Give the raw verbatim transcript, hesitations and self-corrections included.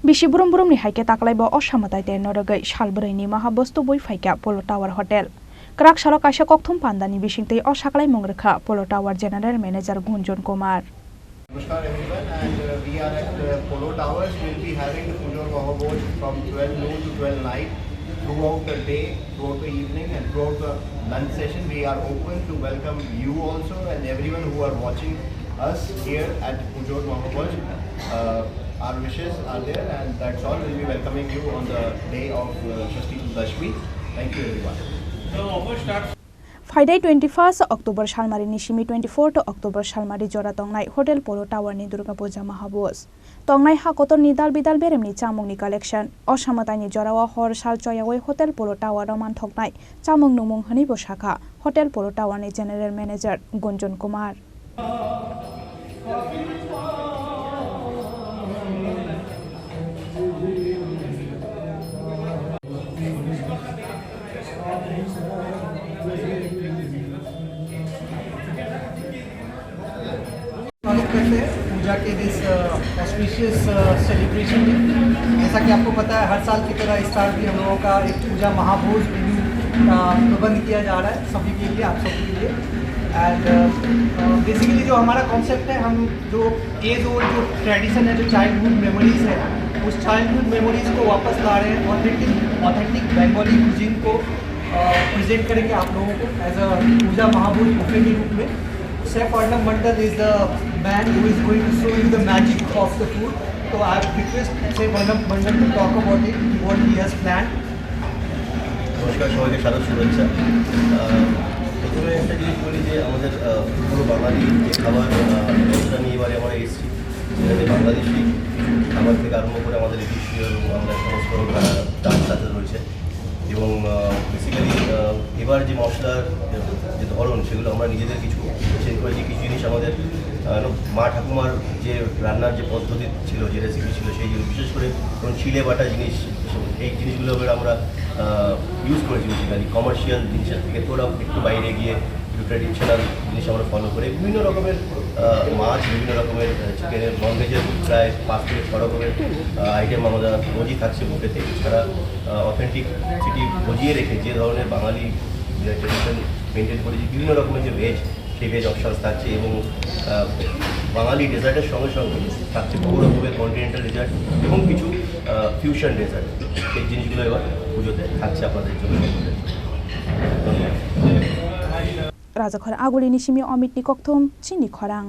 Bisi brum brumni hai khe taklai bo o samwtai terno rwgwi sal bwrwini maha bostu bui phaikha Polo Tower Hotel. Kwrak salo kaisa kokthum pandani bisingtwi o saklaimung rwkha Polo Tower General Manager Gunjan Kumar. Namaskar everyone, and uh, we are at uh, Polo Towers. We'll be having the Pujor Mahabhoj from twelve noon to twelve night, throughout the day, throughout the evening, and throughout the lunch session. We are open to welcome you also and everyone who are watching us here at Pujor Mahabhoj. Uh, our wishes are there, and that's all. We'll be welcoming you on the day of uh, Shashti Dashmi. Thank you, everyone. Phaidai twenty first October salmarini simi twenty fourth October salmari jora tongnai Hotel Polo Tower ni Durga Puja Mahabhoj. Tongnai ha kotorni dal bidal beremni chamungni collection. O samwtaini jorao hor sal choyawi Hotel Polo Tower o manthoknai chamung nungmung hwnwi bo sakha Hotel Polo Tower ni General Manager Gunjan Kumar. स्वागत करते हैं पूजा के this auspicious celebration में। जैसा कि आपको पता है, हर साल की तरह इस साल भी हम लोगों का एक पूजा महाभोज मेन्यू का प्रबंध किया जा रहा है सभी के लिए, आप सभी के लिए। एंड बेसिकली जो हमारा कॉन्सेप्ट है, हम जो एज ओल्ड जो ट्रेडिशन है, जो चाइल्डहुड मेमोरीज है, उस चाइल्डहुड मेमोरीज को वापस ला रहे हैं, ऑथेंटिक ऑथेंटिक बंगाली कुजिन को प्रेजेंट करेंगे आप लोगों को एज अ पूजा महाभोज बुफे के रूप में। Chef Arnab Mandal is the man who is going to show you the magic of the food. So I request Chef Arnab Mandal to talk about it, what he has planned. নমস্কার সবাইকে, সাদর শুভেচ্ছা। আহ, প্রথমে একটা জিনিস বলি যে আমাদের আহ, পুরো বাঙালি যে খাবার আহ, ব্যবসা নিয়ে এবারে আমরা এসেছি, যেখানে বাংলাদেশি কিছু খাবার থেকে আরম্ভ করে আমাদের এদেশীয় এবং আমরা সমস্ত আহ, ডাল সাথে রয়েছে। এবং বেসিক্যালি এবার যে মশলার যে ধরন, সেগুলো আমরা নিজেদের কিছু চেঞ্জ করেছি। কিছু জিনিস আমাদের আহ, মা ঠাকুমার যে রান্নার যে পদ্ধতি ছিল, যে রেসিপি ছিল, সেই জিনিস, বিশেষ করে ধরুন চিলে বাটা জিনিস, এই জিনিসগুলো এবার আমরা ইউজ করেছি। বেসিক্যালি কমার্শিয়াল জিনিসের থেকে থোড়া একটু বাইরে গিয়ে একটু ট্র্যাডিশনাল জিনিস আমরা ফলো করে বিভিন্ন রকমের আহ, মাছ, বিভিন্ন রকমের চিকেনের, ননভেজের প্রায় পাঁচ থেকে ছ রকমের আইটেম আমরা রোজই থাকছে বুফেতে। এছাড়া অথেন্টিক সিটি বজিয়ে রেখে যে ধরনের বাঙালি ট্র্যাডিশন মেনটেন করে যে বিভিন্ন রকমের যে ভেজ, সেই ভেজ অপশানস থাকছে এবং আহ, বাঙালি ডেজার্টের সঙ্গে সঙ্গে থাকছে বহু রকমের কন্টিনেন্টাল ডেজার্ট এবং কিছু ফিউশন ডেজার্ট। এই জিনিসগুলো এবার পুজোতে থাকছে আপনাদের জন্য। ধন্যবাদ। Rajakhor Agulini simi Omitni kokthum chini khorang.